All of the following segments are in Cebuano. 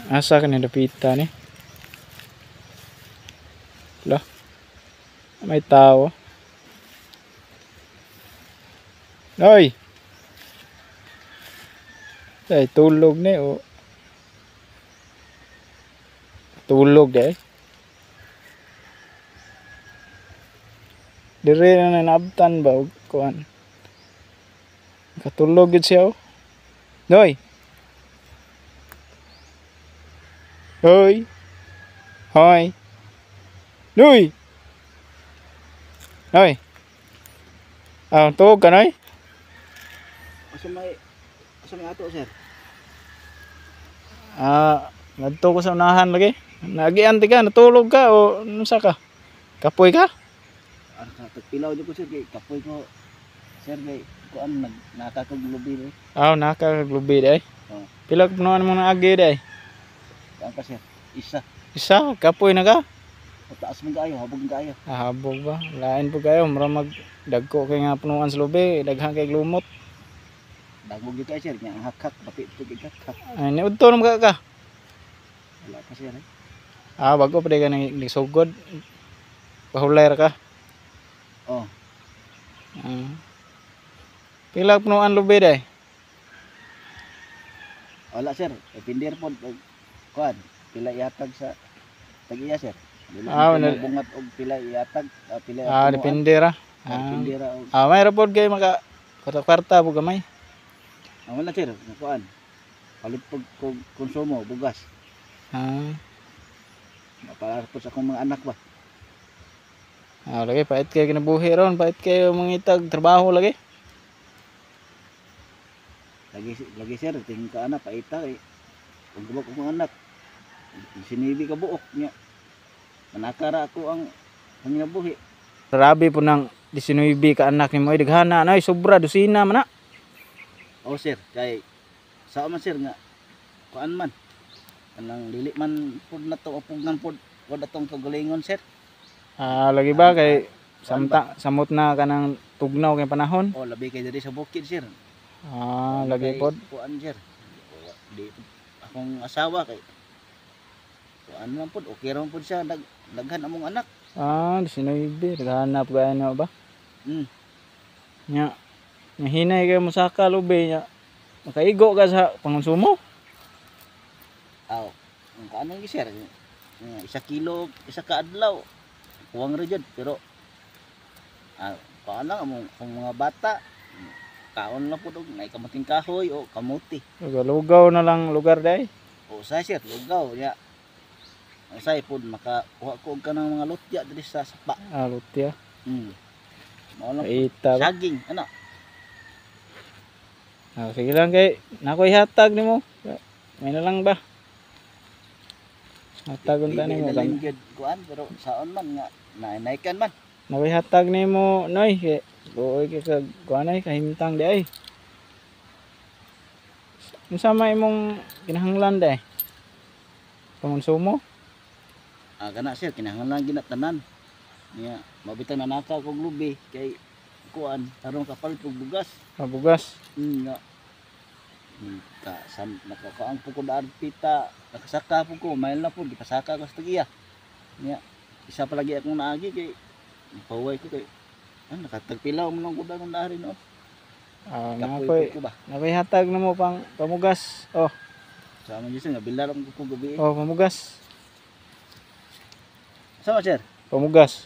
Asa ka ni dapita ni? Lah. May tao. Hoy. Ay, tulog ni oh. Tulog de. Dire na naabtan ba og kuan. Katulog gid siya oh. Noy. Hoy. Hoy. Noy. Noy. Ah, tuog ka, Noy? Asa may ato, sir? Ah, ngadto ko sa unahan lagi. Naagian ti ka, natulog ka o unsa ka? Kapoy ka? Ang tagpilaw ko, sir, kay kapoy ko. Sir, kay kuan nag nakakog lubi eh. Ah, nakakaglubi day. Oh. Pila ka punuan mo na agi day? Kuan ka, sir. Isa. Isa, kapoy na ka? Pataas man kaayo, habog man kaayo. Ah, habog ba? Lain po kayo, mura mag dagko kay nga punuan sa lubi, daghan kay lumot. Dagog gyud kayo, sir, nga ang hakhak, pati ito kay hakhak. Ay, niudto naman ka ka. Wala pa, sir. Eh. Ah, bago pa di ka nang nagsugod. Pahulay ra ka. Oh, Ah. Pila ka punuan lubi day? Wala, sir. E pindir po og kuan, pila ihatag sa tag-iya, sir. Dili Ah, ah, bungat og pila ihatag, ah, pila Ah, punuan. depende ra. Ah, Ah, depende ra og ah may rapod kay maka kwarta-kwarta po gamay. Ah, wala, sir, nga kuan. Palit pag kog konsumo bugas. Ah, Para po sa akong mga anak ba. ah lagi pait kay kinabuhi ron, pait kayo mangitag trabaho lagi. Lagi lagi, sir, tingin ka anak paita eh. Kung gubok akong anak, sinibi ka buok niya. Manakara ako ang panginabuhi. Grabe po nang 19 ka anak nimo ay daghana na ay sobra dosina man na. Oh sir, kay sa man, sir, nga kuan man. Kanang dili man pud na to apugan pud wala tong kagalingon, sir. Ah, lagi ba kay samta samot na kanang tugnaw kay panahon. Oh, labi kay diri sa bukid, sir. Ah, lagi Kay pod. Kuan, sir. Di akong asawa kay kuan man pud, okay ra man pud siya daghan among anak. Ah, 19 daghana po gaya ba? Nya, nya hinay kay mosaka lubi nya. Makaigo ka sa pangonsumo. Aw, ang kaano gyud, sir? Nga, 1 kilo, isa ka adlaw. Kuwang ra jud pero ah, kuan lang among akong mga bata. Kaon lang pud og nay kamuting kahoy o kamuti. Lugaw na lang lugar day. O say, sir, lugaw nya. Usay pud makakuha ko og kanang mga lutya diri sa sapa. Ah, lutya. Mao lang pud. Paita ba? Saging ana. Ah, sige lang kay nakoy hatag nimo. May na lang ba? Hatag unta Dili nimo na lang kan. gyud kuan pero saon man nga nainaykan man. Nakoy hatag nimo noy kay luoy kay kag kuanay kahimtang di ay. Unsa may imong kinahanglan day? Pangonsumo? Ah, kana, sir, kinahanglan gyud na tanan. Nya mabitang nanakaw kog lubi kay kuan aron kapalit og bugas. Ah, bugas. Nga. Ka sam nakakaang po ko daan pita, nakasaka po ko, mahal na po, gipasaka ko sa tagiya. Nya isa pa lagi akong naagi kay pahuway ko kay ah, nakatagpilaw mo nang kuda nung naari no. Ah, Kapoy nakoy po ko ba. nakoy hatag nimo pang pamugas. Oh, Sa man sir nga bilar ang ko gabi. oh pamugas. Sama, sir. Pamugas.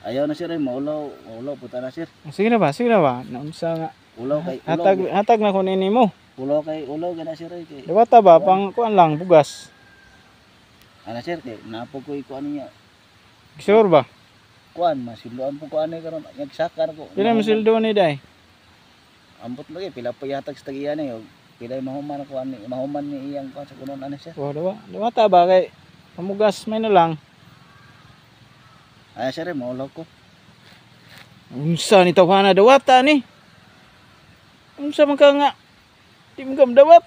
Ayaw na, sir, ay maulaw, maulaw puta na, sir. Ah, sige na ba? Sige na ba? Naunsa nga Ulaw kay ulaw. hatag hatag na ko nimo. Ulaw kay ulaw gana, sir, ay kay Diwata ba pang kuan lang bugas. Ana, sir, kay napo ko ikuan niya. Sure ba? Kuan masildoan po ko ani karon nagsakar ko. Pila mo sildo ni day? Ambot lagi pila pa yatag sa tagiya ni og pila mahuman ako ani mahuman ni iyang kuan sa kunon ani, sir. Oh, dawa. Diwata ba kay pamugas may na lang. Ay, sir, ay, maulaw ko. Unsa ni tawhana dawata ni? Unsa man ka nga? Di mo ka dawat.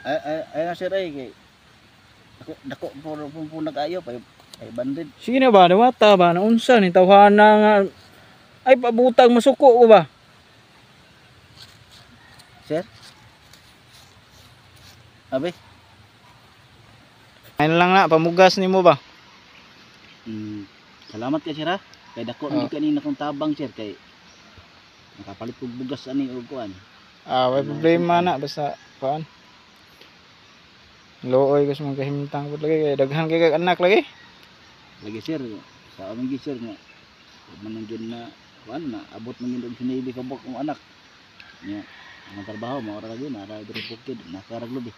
Ay ay ay na, sir, ay kay dako dako po po, po nag-ayo pa ay bandid. Sige na ba dawata ba na unsa ni tawhana nga ay pabutag masuko ko ba? Sir. Abe. Ayun lang na, pamugas nimo ba? Salamat kay sir ha. Kay dako Oh. oh. kanina kong tabang, sir, kay nakapalit kog bugas ani og kuan. Ah, way problema na basta kuan. Looy ko sa mga kahimtang pud lagi kay daghan kay kag anak lagi. Lagi, sir, sa among gi, sir, nga man ang gyud na kuan na abot man gyud og sinabi ka bok ang anak. Nya ang trabaho mao ra lagi na ra diri bukid nakaraglubi.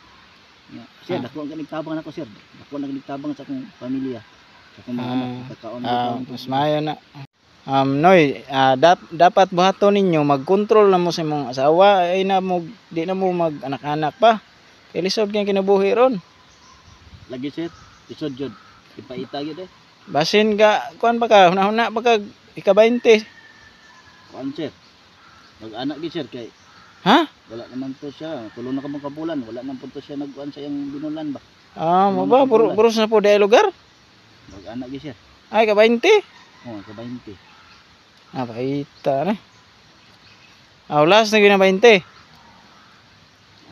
Nya sir, dako ang kanig tabang nako, sir. Dako ang kanig tabang sa akong pamilya. Sa akong mga anak kakaon Ah, mas maayo na. Noy, dapat buhaton ninyo magkontrol na mo sa imong asawa ay na mo di na mo mag anak-anak pa. Kay lisod kay kinabuhi ron. Lagi, sir, isod jud. Ipaita gyud eh. Basin ka kuan pa ka hunahuna pa ka ika 20. Kuan, sir. Mag-anak gyud, sir, kay Ha? wala naman to siya. Tulo na ka mong kabulan, wala naman po to siya nagkuan sa iyang binulan ba. Ah, mo ba puro puro sa po dai lugar? Mag-anak gyud, sir. Ay ka 20. Oh, ka 20. Ah, paita na. Ah, last na gyud na 20.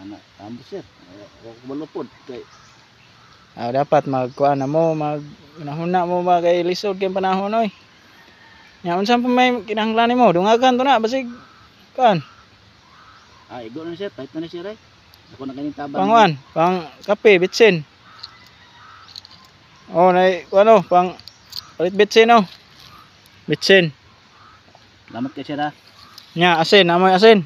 Anak, amo, sir. Wa ko balupod kay Ah, dapat magkuan na mo, mag hunahuna mo ba kay lisod kay panahon oy. Nya unsa pa may kinahanglan nimo? Dungagan to na basig kuan. Ah, igo na, sir, pahit na ni sir ay. Ako na kaning tabang. Pangwan, pang kape, bitsin. Oh, nay, ano, pang palit bitsin oh. Bitsin. Salamat kay sir ha. Nya, asin, amoy asin.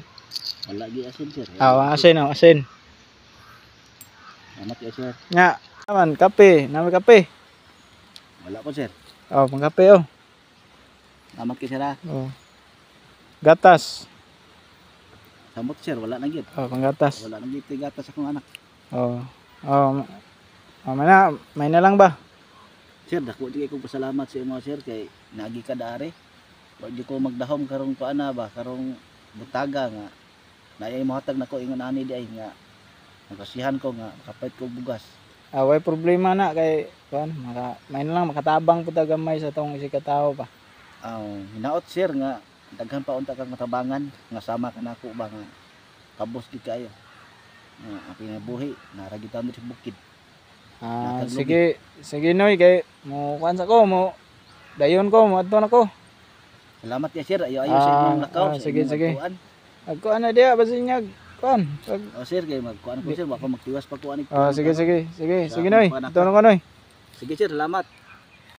Wala gi asin, sir. Ah, asin oh, asin. Salamat kay sir. Nya, naman kape, nami kape. Wala ko, sir. Oh, pang kape oh. Salamat kay sir ha. Oh. Gatas. Samot, sir, wala na gyud. Oh, pang gatas. Wala na gyud gatas akong anak. Oh. Oh, oh, may na lang ba? Sir, dako di kay kong pasalamat sa imo, sir, kay naagi ka dari. Wa di ko magdahom karong kuana ba, karong butaga nga naay mohatag nako ingon ani di ay nga nakasihan ko nga makapait ko bugas. Ah, way problema na kay kuan, maka may na lang makatabang pud ta gamay sa tong isig ka tawo pa. Aw, hinaot, sir, nga daghan pa unta kang matabangan nga sama ka nako ba nga kabos gid kaayo. Nga ang kinabuhi nara gid diri sa bukid. Ah, Nakaglugi. sige, sige Noy kay mo kuan sa ko mo dayon ko mo adto na ko. Salamat kay sir, ayo ayo sa Ah, imong lakaw, ah, sa sige, imong sige. adtuan. Agkuan na diha basin niya kuan. Pag, Oh sir, kay magkuan ko, sir, wa ko magtiwas pa ko ani. Ah, sige sige sige Sa sige Noy. akong Adto na ko, Noy. Sige sir, salamat.